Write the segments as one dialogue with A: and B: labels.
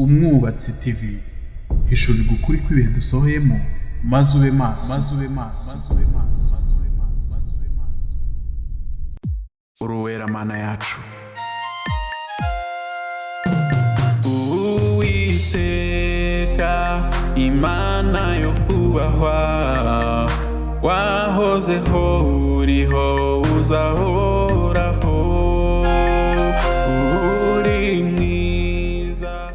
A: Umwubatsi TV hishurirwa ukuri kw'ibihe dusohoyemo, maze ube maso, maze ube maso. Uruwera Mana yacu.
B: Uwiteka Imana yo kubahwa, wahozeho, uriho, uzahoraho, uri mwiza.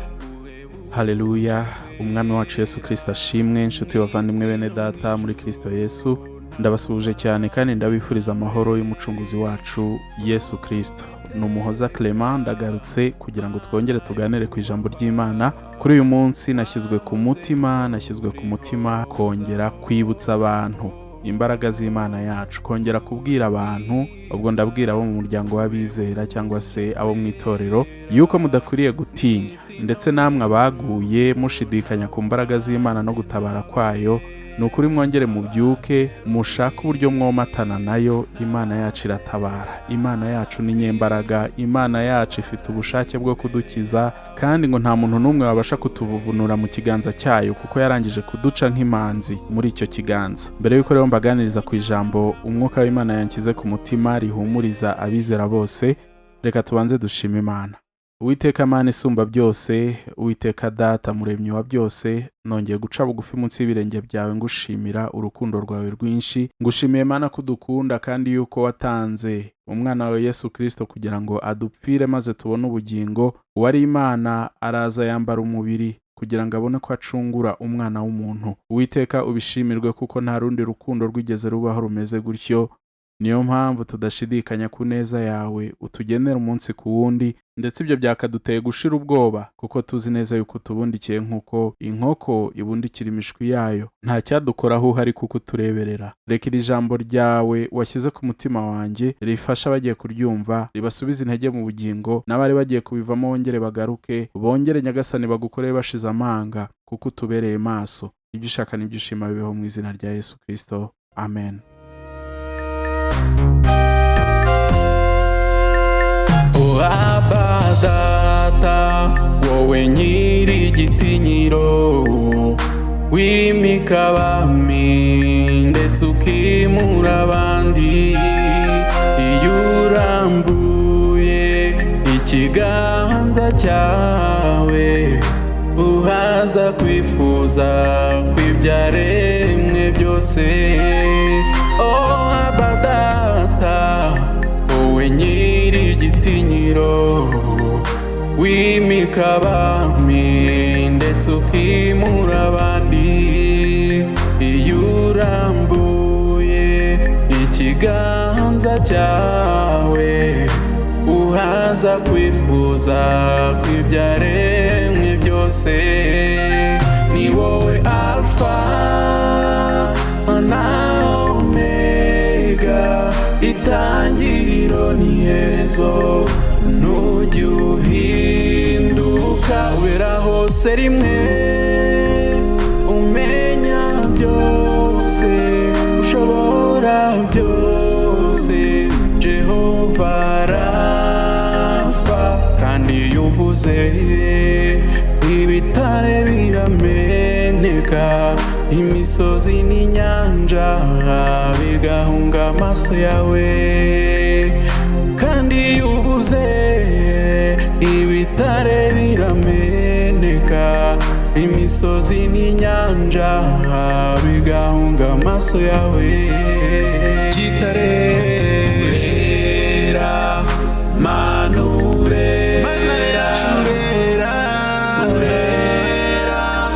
A: Haleluya! Umwami wacu Yesu Kirisito ashimwe. Inshuti, bavandimwe, bene data muri Kirisito Yesu, ndabasuhuje cyane kandi ndabifuriza amahoro y'Umucunguzi wacu Yesu Kirisito. Ni Umuhoza Clement, ndagarutse kugira ngo twongere tuganire ku ijambo ry'Imana. Kuri uyu munsi nashyizwe ku mutima kongera kwibutsa abantu imbaraga z'Imana yacu, kongera kubwira abantu, ubwo ndabwira abo mu muryango w'abizera cyangwa se abo mu itorero, yuko mudakwiriye gutinya, ndetse namwe abaguye mushidikanya ku mbaraga z'Imana no gutabara kwayo. Ni ukuri, mwongere mubyuke, mushake uburyo mwomatana nayo. Imana yacu iratabara, Imana yacu ni nyembaraga, Imana yacu ifite ubushake bwo kudukiza, kandi ngo nta muntu n'umwe wabasha kutuvuvunura mu kiganza cyayo, kuko yarangije kuduca nk'imanzi muri icyo kiganza. Mbere y'uko rero mbaganiriza ku ijambo Umwuka w'Imana yanshyize ku mutima rihumuriza abizera bose, reka tubanze dushime Imana. Uwiteka Mana isumba byose, Uwiteka Data, Muremyi wa byose, nongeye guca bugufi munsi y'ibirenge byawe ngushimira urukundo rwawe rwinshi. Ngushimiye Mana ko udukunda kandi yuko watanze umwana wawe Yesu Kirisito kugira ngo adupfire maze tubone ubugingo. Uwari Imana araza yambara umubiri kugira ngo abone ko acungura umwana w'umuntu. Uwiteka, ubishimirwe, kuko nta rundi rukundo rwigeze rubaho rumeze gutyo. Niyo mpamvu tudashidikanya ku neza yawe utugenera umunsi ku wundi, ndetse ibyo byakaduteye gushira ubwoba, kuko tuzi neza yuko utubundikiye nk'uko inkoko ibundikira imishwi yayo. Nta cyadukoraho uhari kuko utureberera. Reka iri jambo ryawe washyize ku mutima wanjye rifasha abagiye kuryumva, ribasubize intege mu bugingo, n'abari bagiye kubivamo bongere bagaruke, bongere Nyagasani bagukorere bashize amanga, kuko utubereye maso. Ibyo ushaka n'ibyo ushima bibeho mu izina rya Yesu Kirisito, amen.
B: O Abba Data, wowe nyiri igitinyiro, wimika abami ndetse ukimura abandi, iyo urambuye ikiganza cyawe uhaza kwifuza kw'ibyaremwe byose. O Abba Data, wowe nyiri igitinyiro, wimika abami ndetse ukimura abandi, iyo urambuye ikiganza cyawe uhaza kwifuza kw'ibyaremwe byose. Ni wowe Alfa na Omega, itangiriro n'iherezo, ntujya uhinduka, ubera hose rimwe, umenya byose, ushobora byose, Jehova Rafa. Kandi iyo uvuze ibitare birameneka, imisozi n'inyanja bigahunga amaso yawe. Kandi iyo uvuze ibitare birameneka, imisozi n'inyanja bigahunga amaso yawe. Gitarera manure, Mana yacu rera, rera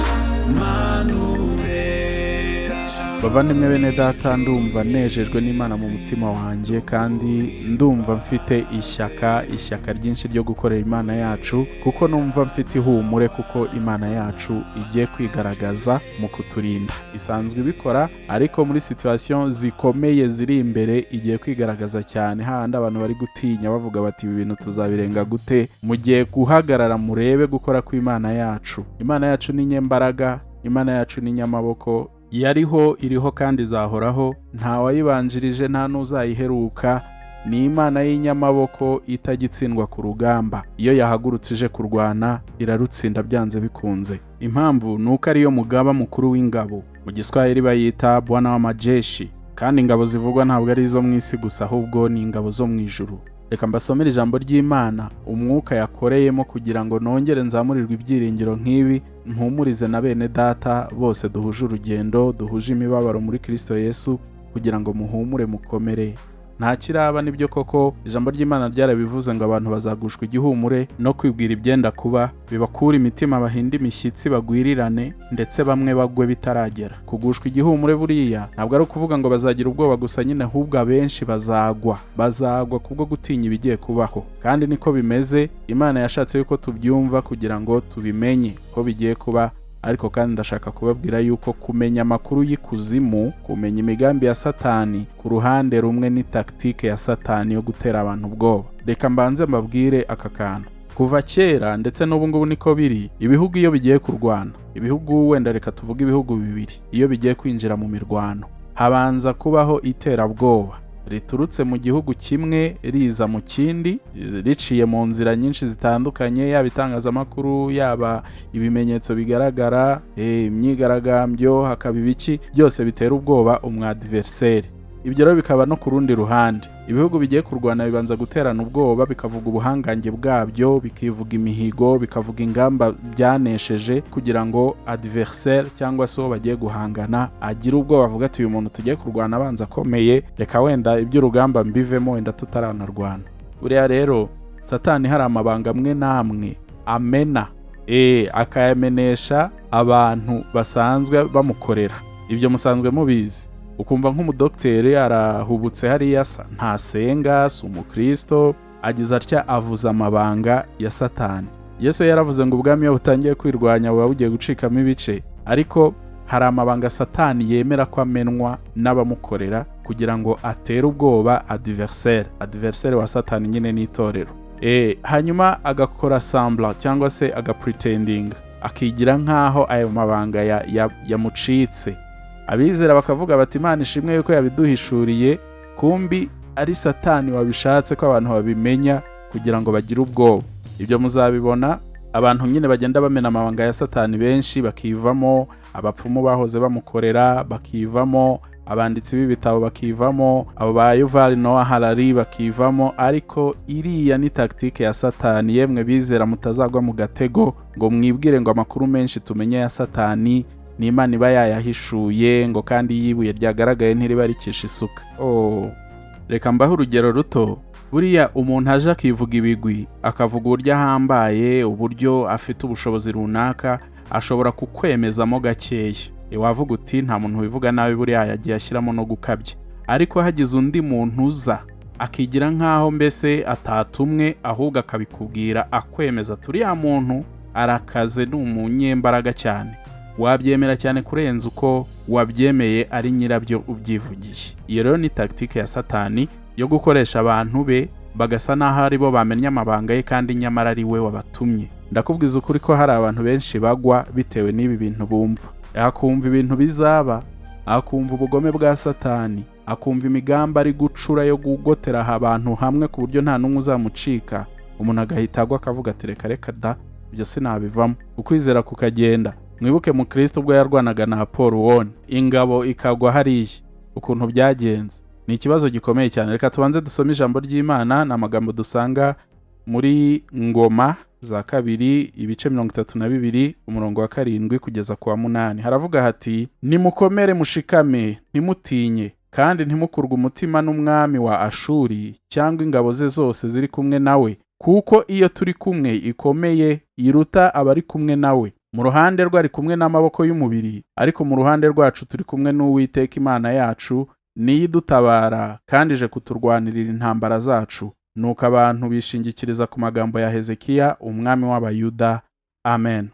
B: manurera.
A: Bavandimwe, bene data, ndumva nejejwe n'Imana mu mutima wanjye, kandi ndumva mfite ishyaka, ishyaka ryinshi ryo gukorera Imana yacu, kuko numva mfite ihumure, kuko Imana yacu igiye kwigaragaza mu kuturinda. Isanzwe ibikora, ariko muri situation zikomeye ziri imbere igiye kwigaragaza cyane, hahandi abantu bari gutinya bavuga bati: "Ibi bintu tuzabirenga gute?" Mugiye guhagarara murebe gukora kw'Imana yacu. Imana yacu ni nyembaraga, Imana yacu ni nyamaboko, yariho, iriho kandi izahoraho. Nta wayibanjirije, nta n'uzayiheruka. Ni Imana y'inyamaboko itajya ku rugamba. Iyo yahagurutse ije kurwana, irarutsinda byanze bikunze. Impamvu ni uko ariyo mugaba mukuru w'ingabo. Mu Giswahili bayita Bwana w'amajeshi. Kandi ingabo zivugwa ntabwo ari izo mu isi gusa, ahubwo ni ingabo zo mu ijuru. Reka mbasomere ijambo ry'Imana umwuka yakoreyemo kugira ngo nongere nzamurirwe ibyiringiro nk'ibi, mpumurize na bene data bose duhuje urugendo, duhuje imibabaro muri Kristo Yesu, kugira ngo muhumure, mukomere. Nta kiraba. Nibyo koko, ijambo ry'Imana ryarabivuze ngo abantu bazagushwa igihumure no kwibwira ibyenda kuba, bibakura imitima, bahinde imishyitsi, bagwirirane, ndetse bamwe bagwe bitaragera. Kugushwa igihumure buriya ntabwo ari ukuvuga ngo bazagira ubwoba gusa nyine, ahubwo abenshi bazagwa, bazagwa kubwo gutinya ibigiye kubaho. Kandi niko bimeze. Imana yashatse yuko tubyumva kugira ngo tubimenye ko bigiye kuba. Ariko kandi ndashaka kubabwira yuko kumenya amakuru y'ikuzimu, kumenya imigambi ya Satani, ku ruhande rumwe ni tactique ya Satani yo gutera abantu ubwoba. Reka mbanze mbabwire aka kantu. Kuva kera, ndetse n'ubu ngubu niko biri, ibihugu iyo bigiye kurwana, ibihugu wenda reka tuvuge ibihugu bibiri, iyo bigiye kwinjira mu mirwano, habanza kubaho iterabwoba riturutse mu gihugu kimwe riza mu kindi, riciye mu nzira nyinshi zitandukanye, yaba itangazamakuru, yaba ibimenyetso bigaragara, imyigaragambyo, hakaba ibiki byose bitera ubwoba umwadversaire. Ibyo rero bikaba no ku rundi ruhande. Ibihugu bigiye kurwana bibanza guterana ubwoba, bikavuga ubuhangange bwabyo, bikivuga imihigo, bikavuga ingamba byanesheje, kugira ngo adversaire cyangwa se uwo bagiye guhangana agire ubwoba, avuga ati: "Uyu muntu tugiye kurwana abanza akomeye, reka wenda iby'urugamba mbivemo, wenda tutaranarwana." Buriya rero Satani hari amabanga amwe n'amwe amena, akayamenesha abantu basanzwe bamukorera. Ibyo musanzwe mubizi. Ukumva nk'umudogiteri arahubutse hariya, ntasenga, si umukristo, agize atya avuza amabanga ya Satani. Yesu yaravuze ngo ubwami iyo butangiye kwirwanya buba bugiye gucikamo ibice. Ariko hari amabanga Satani yemera ko amenwa n'abamukorera kugira ngo atere ubwoba adversaire. Adversaire wa Satani nyine ni itorero. Hanyuma agakora semblant cyangwa se agapretendinga, akigira nk'aho ayo mabanga yamucitse. Abizera bakavuga bati: "Imana ishimwe yuko yabiduhishuriye." Kumbi ari Satani wabishatse ko abantu babimenya kugira ngo bagire ubwoba. Ibyo muzabibona, abantu nyine bagenda bamena amabanga ya Satani benshi bakivamo, abapfumu bahoze bamukorera bakivamo, abanditsi b'ibitabo bakivamo, abo ba Yuval Noah Harari bakivamo. Ariko iriya ni tactique ya Satani. Yemwe bizera, mutazagwa mu gatego ngo mwibwire ngo amakuru menshi tumenye ya Satani ni Imana iba yayahishuye, ngo kandi iyo ibuye ryagaragaye ntiriba rikisha isuka. Oh. Reka mbahe urugero ruto. Buriya umuntu aje akivuga ibigwi, akavuga uburyo ahambaye, uburyo afite ubushobozi runaka, ashobora kukwemezamo gakeya. Wavuga uti: "Nta muntu wivuga nabi, buriya yagiye ashyiramo no gukabya." Ariko hagize undi muntu uza akigira nk'aho mbese atatumwe, ahubwo akabikubwira akwemeza, turiya muntu arakaze, ni umunyembaraga cyane, wabyemera cyane kurenza uko wabyemeye ari nyirabyo ubyivugiye. Iyo rero ni tactique ya Satani yo gukoresha abantu be bagasa n'aho ari bo bamennye amabanga ye, kandi nyamara ari we wabatumye. Ndakubwiza ukuri ko hari abantu benshi bagwa bitewe n'ibi bintu bumva. Akumva ibintu bizaba, akumva ubugome bwa Satani, akumva imigambi ari gucura yo gugotera abantu hamwe ku buryo nta n'umwe uzamucika. Umuntu agahita agwa, akavuga ati: "Reka reka da, ibyo sinabivamo." Ukwizera kukagenda. Mwibuke mu Kristo ubwo yarwanaga na Paul won, ingabo ikagwa hariya, ukuntu byagenze. Ni ikibazo gikomeye cyane. Reka tubanze dusome ijambo ry'Imana. Ni amagambo dusanga muri Ngoma za Kabiri, ibice 32, umurongo wa 7 kugeza ku wa 8. Haravuga hati: "Nimukomere, mushikame, ntimutinye kandi ntimukurwe umutima n'umwami wa Ashuri cyangwa ingabo ze zose ziri kumwe nawe, kuko iyo turi kumwe ikomeye iruta abari kumwe nawe. Mu ruhande rwe ari kumwe n'amaboko y'umubiri, ariko mu ruhande rwacu turi kumwe n'Uwiteka Imana yacu, niyo idutabara kandi ije kuturwanirira intambara zacu." Nuko abantu bishingikiriza ku magambo ya Hezekiya umwami w'Abayuda. Amen.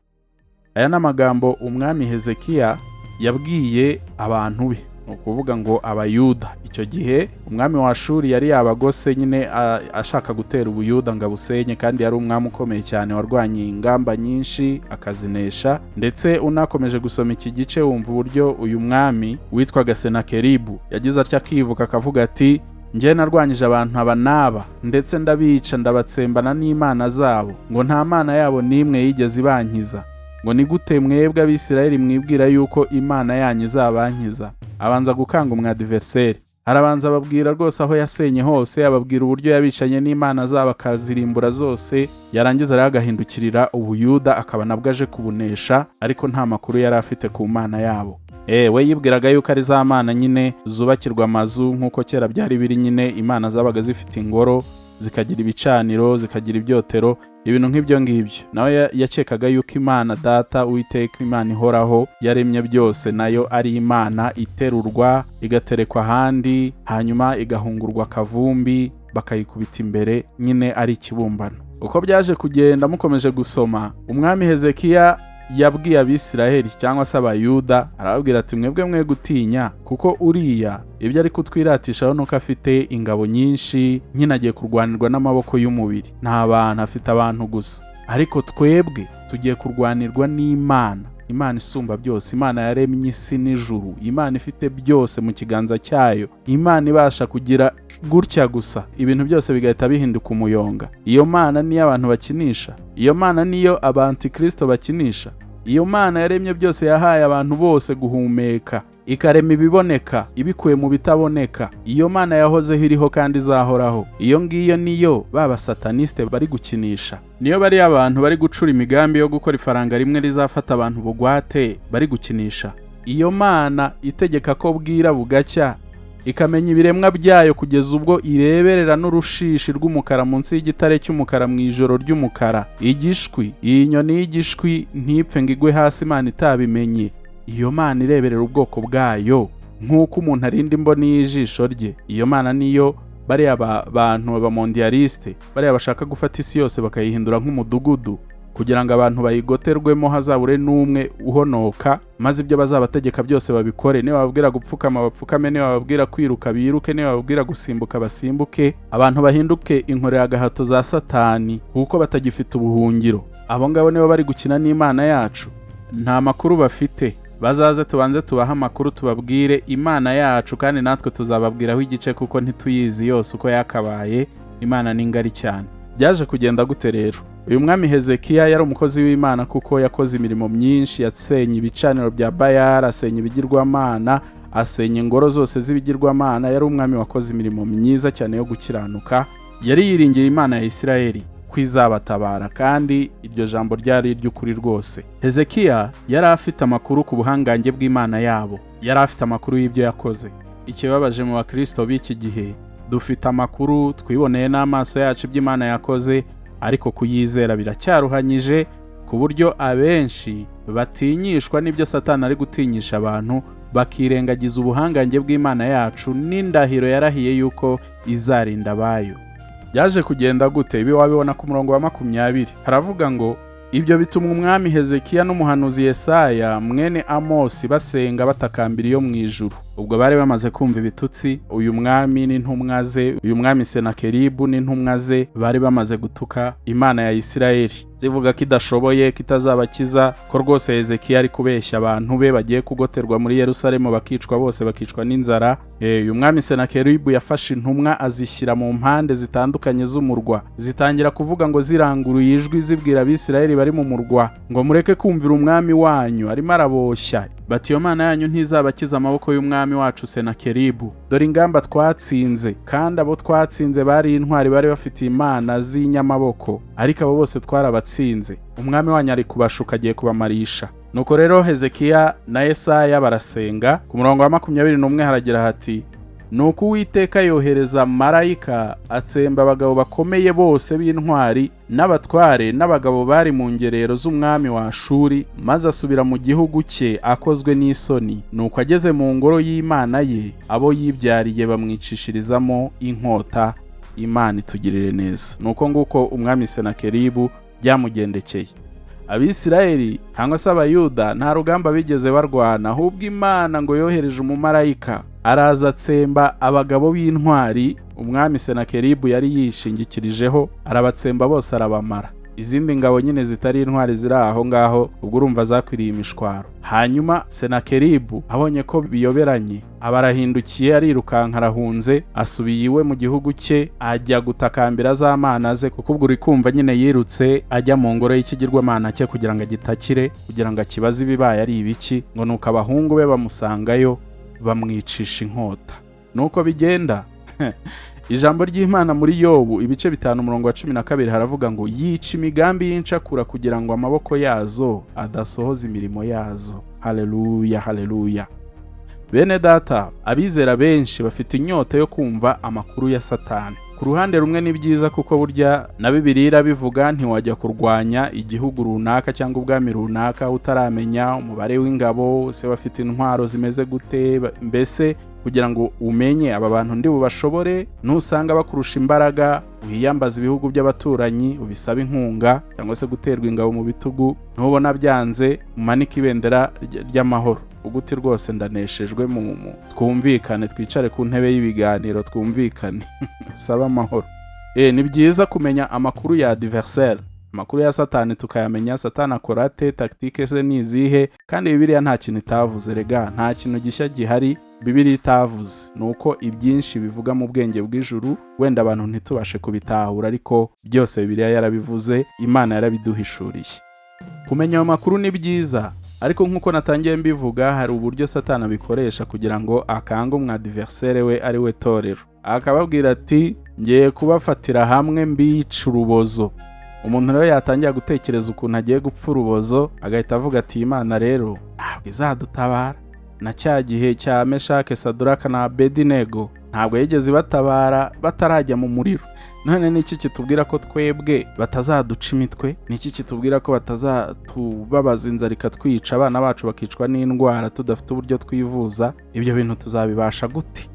A: Aya ni amagambo umwami Hezekiya yabwiye abantu be, ni ukuvuga ngo Abayuda. Icyo gihe umwami wa Ashuri yari yabagose nyine, ashaka gutera Ubuyuda ngo abusenye, kandi yari umwami ukomeye cyane warwanye ingamba nyinshi akazinesha. Ndetse unakomeje gusoma iki gice, wumva uburyo uyu mwami witwaga Senakeribu yagize atya akivuka akavuga ati: Njye narwanyije abantu aba n'aba, ndetse ndabica, ndabatsembana n'imana zabo, ngo nta mana yabo n'imwe yigeze ibankiza. Ngo ni gute mwebwe Abisirayeli mwibwira yuko imana yanyu izabankiza? Abanza gukanga umwadversary, arabanza ababwira rwose aho yasenye hose, ababwira uburyo yabicanye n'imana zabo akazirimbura zose. Yarangiza rero agahindukirira Ubuyuda, akaba nabwo aje kubunesha, ariko nta makuru yari afite ku mana yabo. We yibwiraga yuko ari za mana nyine zubakirwa amazu nk'uko kera byari biri nyine, imana zabaga zifite ingoro, zikagira ibicaniro, zikagira ibyotero, ibintu nk'ibyo ngibyo. Nawe yakekaga yuko Imana Data, Uwiteka Imana ihoraho yaremye byose, nayo ari imana iterurwa igaterekwa ahandi, hanyuma igahungurwa akavumbi bakayikubita imbere nyine, ari ikibumbano. Uko byaje kugenda, mukomeje gusoma, umwami Hezekiya yabwiye Abisiraheli cyangwa se Abayuda, arababwira ati: "Mwebwe mwe gutinya, kuko uriya ibyo ari kutwiratishaho nuko afite ingabo nyinshi nyine, agiye kurwanirwa n'amaboko y'umubiri, nta bantu afite, abantu gusa. Ariko twebwe tugiye kurwanirwa n'Imana, Imana isumba byose, Imana yaremye isi n'ijuru, Imana ifite byose mu kiganza cyayo, Imana ibasha kugira gutya gusa ibintu byose bigahita bihinduka umuyonga. Iyo Mana niyo abantu bakinisha? Iyo Mana niyo abantikristo bakinisha? Iyo Mana yaremye byose, yahaye abantu bose guhumeka, ikarema ibiboneka ibikuye mu bitaboneka, iyo Mana yahozeho, iriho kandi izahoraho, iyo ngiyo niyo ba basataniste bari gukinisha? Niyo bariya abantu bari gucura imigambi yo gukora ifaranga rimwe rizafata abantu bugwate bari gukinisha? Iyo Mana itegeka ko bwira bugacya, ikamenya ibiremwa byayo kugeza ubwo ireberera n'urushishi rw'umukara munsi y'igitare cy'umukara mu ijoro ry'umukara, igishwi, iyi nyoni y'igishwi ntipfe ngo igwe hasi Imana itabimenye, iyo Mana ireberera ubwoko bwayo nk'uko umuntu arinda imboni y'ijisho rye, iyo Mana niyo bariya bantu b'abamondialiste, bariya bashaka gufata isi yose bakayihindura nk'umudugudu kugira ngo abantu bayigoterwemo, hazabure n'umwe uhonoka, maze ibyo bazabategeka byose babikore? Niba bababwira gupfukama bapfukame, niba bababwira kwiruka biruke, niba bababwira gusimbuka basimbuke, abantu bahinduke inkoreragahato za Satani kuko batagifite ubuhungiro, abo ngabo nibo bari gukina n'Imana yacu? Nta makuru bafite. Bazaze tubanze tubahe amakuru, tubabwire Imana yacu, kandi natwe tuzababwiraho igice kuko ntituyizi yose uko yakabaye. Imana ni ngari cyane. Byaje kugenda gute rero? Uyu mwami Hezekiya yari umukozi w'Imana kuko yakoze imirimo myinshi. Yasenye ibicaniro bya Bayali, asenya ibigirwamana, asenya ingoro zose z'ibigirwamana. Yari umwami wakoze imirimo myiza cyane yo gukiranuka. Yari yiringiye Imana ya Isirayeli ko izabatabara, kandi iryo jambo ryari iry'ukuri rwose. Hezekiya yari afite amakuru ku buhangange bw'Imana yabo, yari afite amakuru y'ibyo yakoze. Ikibabaje mu bakristo b'iki gihe, dufite amakuru, twiboneye n'amaso yacu ibyo Imana yakoze, ariko kuyizera biracyaruhanyije, ku buryo abenshi batinyishwa n'ibyo Satani ari gutinyisha abantu, bakirengagiza ubuhangange bw'Imana yacu n'indahiro yarahiye yuko izarinda abayo. Byaje kugenda gute? Ibi wabibona ku murongo wa 20. Haravuga ngo: "Ibyo bituma umwami Hezekiya n'umuhanuzi Yesaya mwene Amosi basenga batakambira iyo mu ijuru." Ubwo bari bamaze kumva ibitutsi uyu mwami n'intumwa ze, uyu mwami Senakeribu n'intumwa ze bari bamaze gutuka Imana ya Isirayeli, zivuga ko idashoboye, ko itazabakiza, ko rwose Hezekiya ari kubeshya, abantu be bagiye kugoterwa muri Yerusalemu bakicwa bose, bakicwa n'inzara. Uyu mwami Senakeribu yafashe intumwa azishyira mu mpande zitandukanye z'umurwa, zitangira kuvuga ngo ziranguruye ijwi, zibwira Abisirayeli bari mu murwa ngo: "Mureke kumvira umwami wanyu, arimo araboshya." Bati: "Iyo mana yanyu ntizabakiza amaboko y'umwami wacu Senakeribu. Dore ingamba twatsinze, kandi abo twatsinze bari intwari, bari bafite imana z'inyamaboko, ariko abo bose twarabatsinze. Umwami wanyu ari kubashuka, agiye kubamarisha." Nuko rero Hezekiya na Yesaya barasenga. Ku murongo wa 21 haragira hati: "Nuko Uwiteka yohereza marayika, atsemba abagabo bakomeye bose b'intwari n'abatware n'abagabo bari mu ngerero z'umwami wa Ashuri, maze asubira mu gihugu cye akozwe n'isoni. Nuko ageze mu ngoro y'imana ye, abo yibyariye bamwicishirizamo inkota." Imana itugirire neza. Nuko nguko umwami Senakeribu byamugendekeye. Abisirayeli cyangwa se Abayuda nta rugamba bigeze barwana, ahubwo Imana ngo yohereje umumarayika, araza atsemba abagabo b'intwari umwami Senakeribu yari yishingikirijeho, arabatsemba bose, arabamara. Izindi ngabo nyine zitari intwari ziri aho ngaho, ubwo urumva zakwiriye imishwaro. Hanyuma Senakeribu abonye ko biyoberanye, aba arahindukiye, arirukanka, arahunze, asubiye iwe mu gihugu cye, ajya gutakambira za mana ze, kuko ubwo uri kumva nyine yirutse ajya mu ngoro y'ikigirwamana cye kugira ngo agitakire, kugira ngo akibaze ibibaye ari ibiki. Ngo nuko abahungu be bamusangayo, bamwicisha inkota. Nuko bigenda. Ijambo ry'Imana muri Yobu ibice 5 umurongo wa 12 haravuga ngo: "Yica imigambi y'incakura kugira ngo amaboko yazo adasohoza imirimo yazo." Haleluya, haleluya! Bene data, abizera benshi bafite inyota yo kumva amakuru ya Satani. Ku ruhande rumwe ni byiza, kuko burya na Bibiliya irabivuga, ntiwajya kurwanya igihugu runaka cyangwa ubwami runaka utaramenya umubare w'ingabo se, bafite intwaro zimeze gute, mbese kugira ngo umenye aba bantu ndi bubashobore. Nusanga bakurusha imbaraga, wiyambaza ibihugu by'abaturanyi, ubisaba inkunga cyangwa se guterwa ingabo mu bitugu. Ntubona byanze, umanike ibendera ry'amahoro, uguti rwose ndaneshejwe, twumvikane, twicare ku ntebe y'ibiganiro twumvikane, usabe amahoro. Ni byiza kumenya amakuru ya adversaire, amakuru ya Satani tukayamenya. Satani akora ate? Tactique ze ni izihe? Kandi Bibiliya nta kintu itavuze rega, nta kintu gishya gihari Bibiliya itavuze. Ni uko ibyinshi bivuga mu bwenge bw'ijuru, wenda abantu ntitubashe kubitahura, ariko byose Bibiliya yarabivuze, Imana yarabiduhishuriye. Kumenya ayo makuru ni byiza, ariko nk'uko natangiye mbivuga, hari uburyo Satani abikoresha kugira ngo akange umwadversaire we, ari we torero, akababwira ati: "Ngiye kubafatira hamwe mbica urubozo." Umuntu rero yatangira gutekereza ukuntu agiye gupfa urubozo, agahita avuga ati: "Imana rero ntabwo izadutabara. Na cya gihe cya Meshake, Saduraka na Abedinego ntabwo yigeze ibatabara batarajya mu muriro. None ni iki kitubwira ko twebwe batazaduca imitwe? Ni iki kitubwira ko batazatubabaza, inzara ikatwica, abana bacu bakicwa n'indwara, tudafite uburyo twivuza? Ibyo bintu tuzabibasha gute?"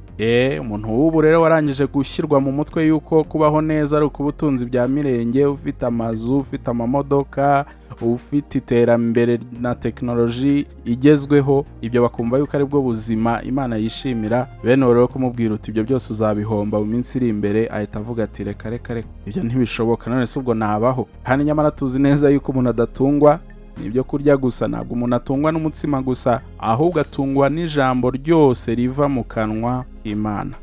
A: Umuntu w'ubu rero warangije gushyirwa mu mutwe yuko kubaho neza ari ukuba utunze ibya mirenge, ufite amazu, ufite amamodoka, ufite iterambere na tekinoloji igezweho, ibyo bakumva yuko aribwo buzima Imana yishimira. Bene uwo rero kumubwira uti: "Ibyo byose uzabihomba mu minsi iri imbere", ahita avuga ati: "Reka, reka, reka, ibyo ntibishoboka. None se ubwo nabaho?" Kandi nyamara tuzi neza yuko umuntu adatungwa n'ibyo kurya gusa. Ntabwo umuntu atungwa n'umutsima gusa, ahubwo atungwa n'ijambo ryose riva mu kanwa k'Imana.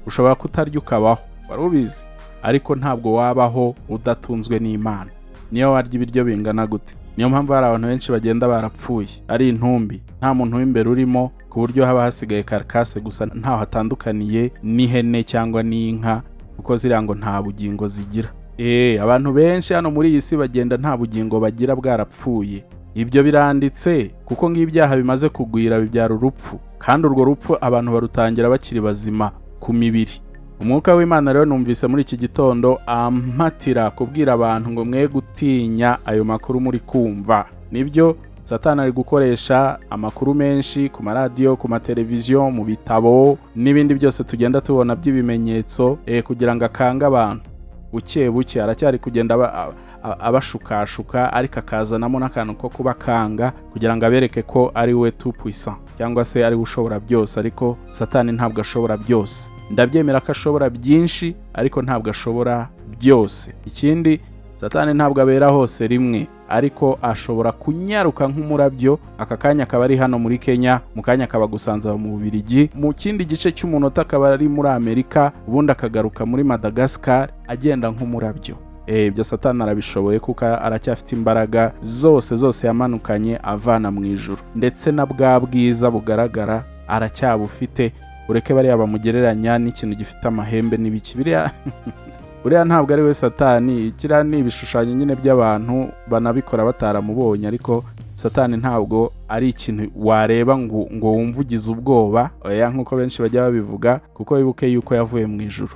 A: Ushobora kutarya ukabaho, wari ubizi? Ariko ntabwo wabaho udatunzwe n'Imana, niyo warya ibiryo bingana gute. Niyo mpamvu hari abantu benshi bagenda barapfuye ari intumbi, nta muntu w'imbere urimo, ku buryo haba hasigaye carcasse gusa, ntaho hatandukaniye n'ihene cyangwa n'inka, kuko ziriya ngo nta bugingo zigira. Abantu benshi hano muri iyi si bagenda nta bugingo bagira, bwarapfuye. Ibyo biranditse, kuko ng'ibyaha bimaze kugwira bibyara urupfu, kandi urwo rupfu abantu barutangira bakiri bazima ku mibiri. Umwuka w'Imana rero numvise muri iki gitondo ampatira kubwira abantu ngo mwe gutinya ayo makuru muri kumva. Nibyo, Satani ari gukoresha amakuru menshi ku maradiyo, ku mateleviziyo, mu bitabo n'ibindi byose tugenda tubona by'ibimenyetso, kugira ngo akange abantu buke buke. Aracyari kugenda abashukashuka, ariko akazanamo n'akantu ko kubakanga kugira ngo abereke ko ari we tout puissant, cyangwa se ari we ushobora byose. Ariko Satani ntabwo ashobora byose. Ndabyemera ko ashobora byinshi, ariko ntabwo ashobora byose. Ikindi, Satani ntabwo abera hose rimwe, ariko ashobora kunyaruka nk'umurabyo. Aka kanya akaba ari hano muri Kenya, mu kanya akaba agusanze mu Bubiligi, mu kindi gice cy'umunota akaba ari muri Amerika, ubundi akagaruka muri Madagascar, agenda nk'umurabyo. Ibyo Satani arabishoboye, kuko aracyafite imbaraga zose zose yamanukanye avana mu ijuru, ndetse na bwa bwiza bugaragara aracyabufite. Ureke bariya bamugereranya n'ikintu gifite amahembe n'ibiki, biriya uriya ntabwo ari we Satani. Kiriya ni ibishushanyo nyine by'abantu banabikora bataramubonye, ariko Satani ntabwo ari ikintu wareba ngo wumve ugize ubwoba, oya, nk'uko benshi bajya babivuga, kuko wibuke yuko yavuye mu ijuru.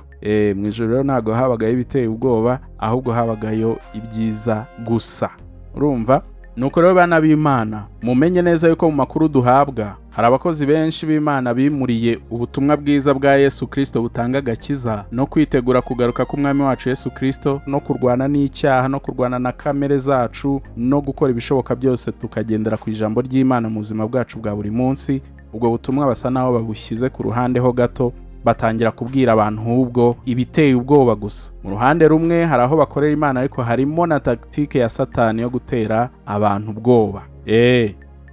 A: Mu ijuru rero ntabwo habagayo ibiteye ubwoba, ahubwo habagayo ibyiza gusa, urumva. Nuko rero, bana b'Imana, mumenye neza yuko mu makuru duhabwa hari abakozi benshi b'Imana bimuriye ubutumwa bwiza bwa Yesu Kirisito butanga agakiza no kwitegura kugaruka k'Umwami wacu Yesu Kirisito, no kurwana n'icyaha, no kurwana na kamere zacu, no gukora ibishoboka byose tukagendera ku ijambo ry'Imana mu buzima bwacu bwa buri munsi. Ubwo butumwa basa naho babushyize ku ruhande ho gato. Batangira kubwira abantu ahubwo ibiteye ubwoba gusa. Mu ruhande rumwe hari aho bakorera Imana, ariko harimo na tactique ya Satani yo gutera abantu ubwoba,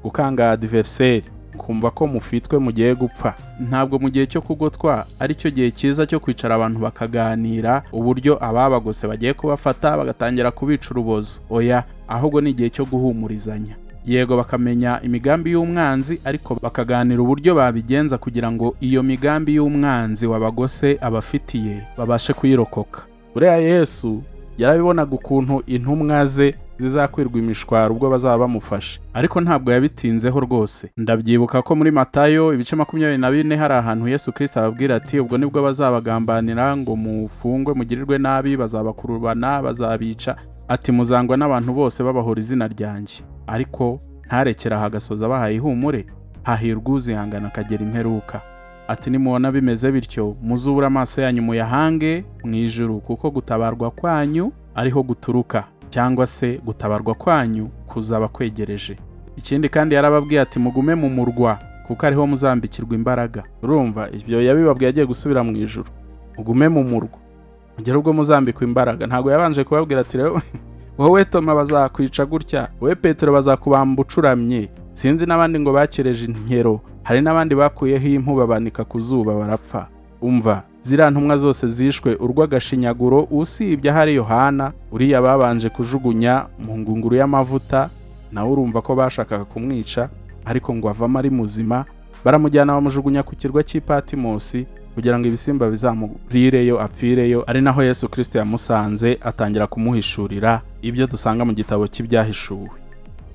A: gukanga adversaire, kumva ko mufitwe, mugiye gupfa. Ntabwo mu gihe cyo kugotwa ari cyo gihe cyiza cyo kwicara abantu bakaganira uburyo ababagose bagiye kubafata bagatangira kubica urubozo. Oya, ahubwo ni igihe cyo guhumurizanya. Yego, bakamenya imigambi y'umwanzi, ariko bakaganira uburyo babigenza kugira ngo iyo migambi y'umwanzi wabagose abafitiye babashe kuyirokoka. Buriya Yesu yarabibonaga ukuntu intumwa ze zizakwirwa imishwaro ubwo bazaba bamufashe, ariko ntabwo yabitinzeho rwose. Ndabyibuka ko muri Matayo ibice 24 hari ahantu Yesu Kirisita ababwira ati: "Ubwo nibwo bazabagambanira ngo mufungwe, mugirirwe nabi, bazabakurubana, bazabica." Ati: "Muzangwa n'abantu bose babahora izina ryanjye." Ariko ntarekere aha, agasoza bahaye ihumure: "Hahirwa uzihangana akagera imperuka." Ati: "Nimubona bimeze bityo, muzubure amaso yanyu muyahange mu ijuru, kuko gutabarwa kwanyu ariho guturuka, cyangwa se gutabarwa kwanyu kuzaba kwegereje." Ikindi kandi yarababwiye ati: "Mugume mu murwa, kuko ariho muzambikirwa imbaraga." Urumva, ibyo yabibabwiye agiye gusubira mu ijuru: "Mugume mu murwa mugere ubwo muzambikwa imbaraga." Ntabwo yabanje kubabwira ati: "Rero wowe Toma bazakwica gutya, wowe Petero bazakubamba ucuramye." Sinzi n'abandi ngo bakereje inkero, hari n'abandi bakuyeho impu babanika ku zuba barapfa. Umva, ziriya ntumwa zose zishwe urw'agashinyaguro, usibye ahari Yohana uriya babanje kujugunya mu ngunguru y'amavuta. Nawe urumva ko bashakaga kumwica, ariko ngo avamo ari muzima. Baramujyana bamujugunya ku kirwa cy'i Patimosi kugira ngo ibisimba bizamurireyo apfireyo, ari naho Yesu Kirisito yamusanze atangira kumuhishurira ibyo dusanga mu gitabo cy'Ibyahishuwe.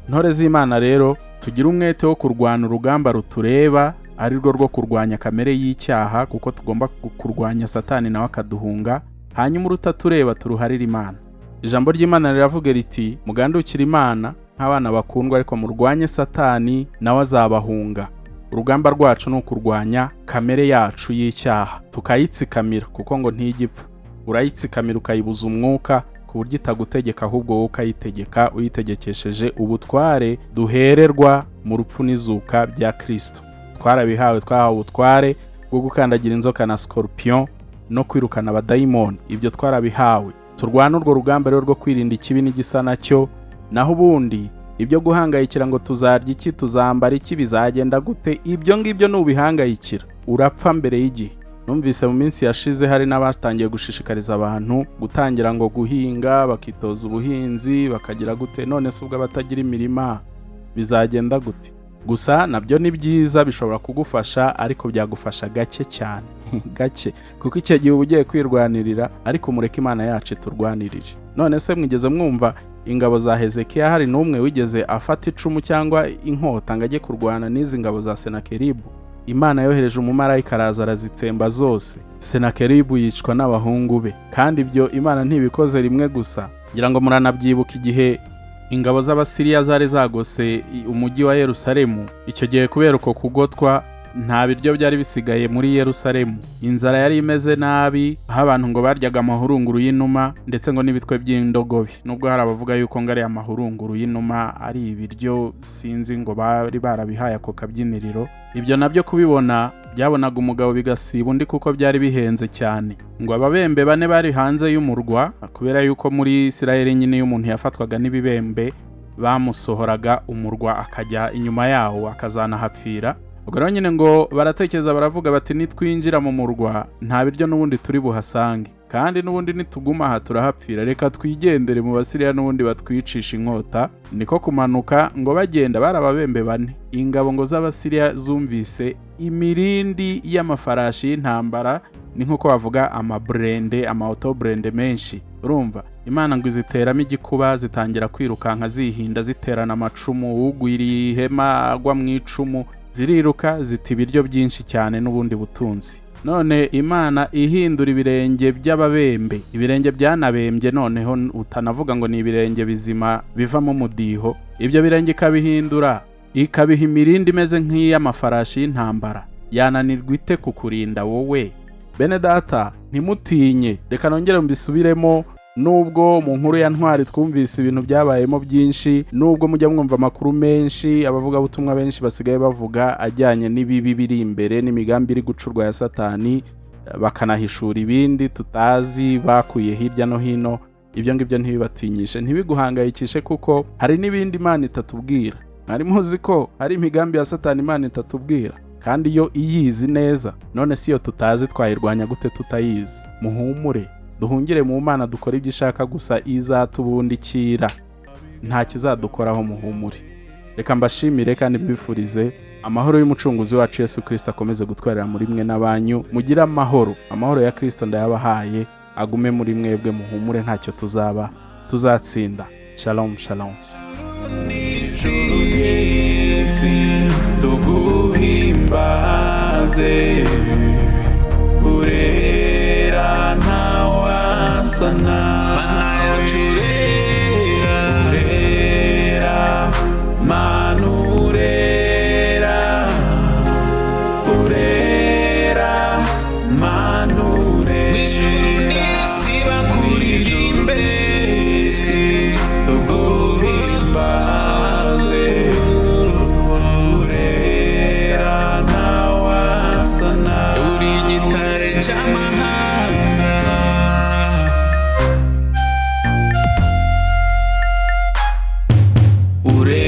A: Ntore z'Imana rero, tugire umwete wo kurwana urugamba rutureba, ari rwo rwo kurwanya kamere y'icyaha, kuko tugomba kurwanya Satani nawe akaduhunga. Hanyuma urutatureba turuharire Imana. Ijambo ry'Imana riravuga riti: "Mugandukire Imana nk'abana bakundwa, ariko murwanye Satani nawe azabahunga." Urugamba rwacu ni ukurwanya kamere yacu y'icyaha, tukayitsikamira, kuko ngo ntijya ipfa. Urayitsikamira, ukayibuza umwuka ku buryo itagutegeka, ahubwo wowe ukayitegeka, uyitegekesheje ubutware duhererwa mu rupfu n'izuka bya Kirisito. Twarabihawe, twahawe ubutware bwo gukandagira inzoka na scorpion no kwirukana abadayimoni. Ibyo twarabihawe. Turwane urwo rugamba rero rwo kwirinda ikibi n'igisa nacyo. Naho ubundi ibyo guhangayikira ngo tuzarya iki, tuzambara iki, bizagenda gute, ibyo ngibyo nubihangayikira urapfa mbere y'igihe. Numvise mu minsi yashize hari n'abatangiye gushishikariza abantu gutangira ngo guhinga, bakitoza ubuhinzi, bakagira gute. None se ubwo abatagira imirima bizagenda gute? Gusa nabyo ni byiza, bishobora kugufasha, ariko byagufasha gake cyane, gake, kuko icyo gihe uba ugiye kwirwanirira. Ariko mureke Imana yacu iturwanirire. None se mwigeze mwumva ingabo za Hezekiya hari n'umwe wigeze afata icumu cyangwa inkota ngo ajye kurwana n'izi ngabo za Senakeribu? Imana yohereje umumarayika araza arazitsemba zose. Senakeribu yicwa n'abahungu be. Kandi ibyo Imana ntibikoze rimwe gusa. Ngira ngo muranabyibuka igihe ingabo z'Abasiriya zari zagose umujyi wa Yerusalemu. Icyo gihe kubera uko kugotwa, nta biryo byari bisigaye muri Yerusalemu. Inzara yari imeze nabi, aho abantu ngo baryaga amahurunguru y'inuma ndetse ngo n'ibitwe by'indogobe, nubwo hari abavuga yuko ngo ari amahurunguru y'inuma ari ibiryo, sinzi ngo bari barabihaye ako kabyiniriro. Ibyo nabyo kubibona byabonaga umugabo bigasiba undi, kuko byari bihenze cyane. Ngo ababembe bane bari hanze y'umurwa, kubera yuko muri Isirayeli nyine iyo umuntu yafatwaga n'ibibembe bamusohoraga umurwa akajya inyuma yawo akazanahapfira. Ubwo rero nyine ngo baratekereza, baravuga bati: "Nitwinjira mu murwa nta biryo n'ubundi turi buhasange, kandi n'ubundi nituguma aha turahapfira. Reka twigendere mu Basiriya, n'ubundi batwicisha inkota." Niko kumanuka ngo bagenda, bari ababembe bane. Ingabo ngo z'Abasiriya zumvise imirindi y'amafarashi y'intambara, ni nk'uko bavuga amaburende, ama auto blindé menshi. Urumva, Imana ngo iziteramo igikuba, zitangira kwirukanka zihinda, ziterana amacumu, ugwiriye ihema agwa mu icumu. Ziriruka zita ibiryo byinshi cyane n'ubundi butunzi. None Imana ihindura ibirenge by'ababembe, ibirenge byanabembye, noneho utanavuga ngo ni ibirenge bizima bivamo umudiho, ibyo birenge ikabihindura ikabiha imirindi imeze nk'iy'amafarashi y'intambara, yananirwa ite kukurinda wowe? Bene data, ntimutinye. Reka nongere mbisubiremo: nubwo mu nkuru ya Ntwari twumvise ibintu byabayemo byinshi, nubwo mujya mwumva amakuru menshi abavugabutumwa benshi basigaye bavuga ajyanye n'ibibi biri imbere n'imigambi iri gucurwa ya Satani. Bakanahishura ibindi tutazi bakuye hirya no hino. Ibyo ngibyo ntibibatinyishe, ntibiguhangayikishe, kuko hari n'ibindi Imana itatubwira. Mwari muzi ko hari imigambi ya Satani Imana itatubwira, kandi yo iyizi neza? None si yo tutazi, twayirwanya gute tutayizi? Muhumure, duhungire mu Mana, dukore ibyo ishaka gusa, izatubundikira, nta kizadukoraho, muhumure. Reka mbashimire kandi mbifurize amahoro y'Umucunguzi wacu Yesu Kirisito, akomeze gutwarira muri mwe n'abanyu. Mugire amahoro, amahoro ya Kirisito ndayabahaye, agume muri mwebwe. Muhumure, ntacyo tuzaba, tuzatsinda. Shalom, shalom.
B: Isi tuguhimbaze, urera ntawasa nawe. Mana yacu urera, urera, Mana urera, urera, Mana urera. Ijuru n'isi bakuririmbe, isi tuguhimbaze, urera ntawasa nawe, uri igitare cy'amahanga.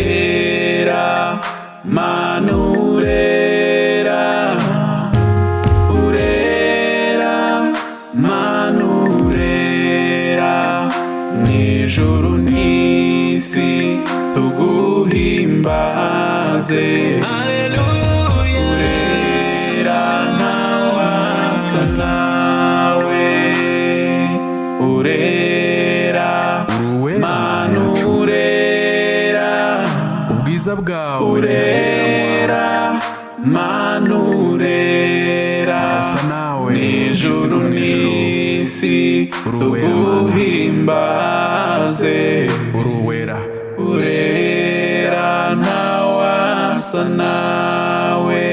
B: Urera, Mana urera, urera, Mana urera. Mw'ijuru n'isi tuguhimbaze. Haleluya. Urera ntawasa nawe, urera,
C: Uruwera,
B: Mana
C: yacu.
B: urera,
C: Ubwiza bwawe
B: urera, Mana urera.
C: Usa nawe
B: Mw'ijuru n'isi
C: Uruwera, Mana.
B: tuguhimbaze.
C: Uruwera.
B: Urera ntawasa nawe.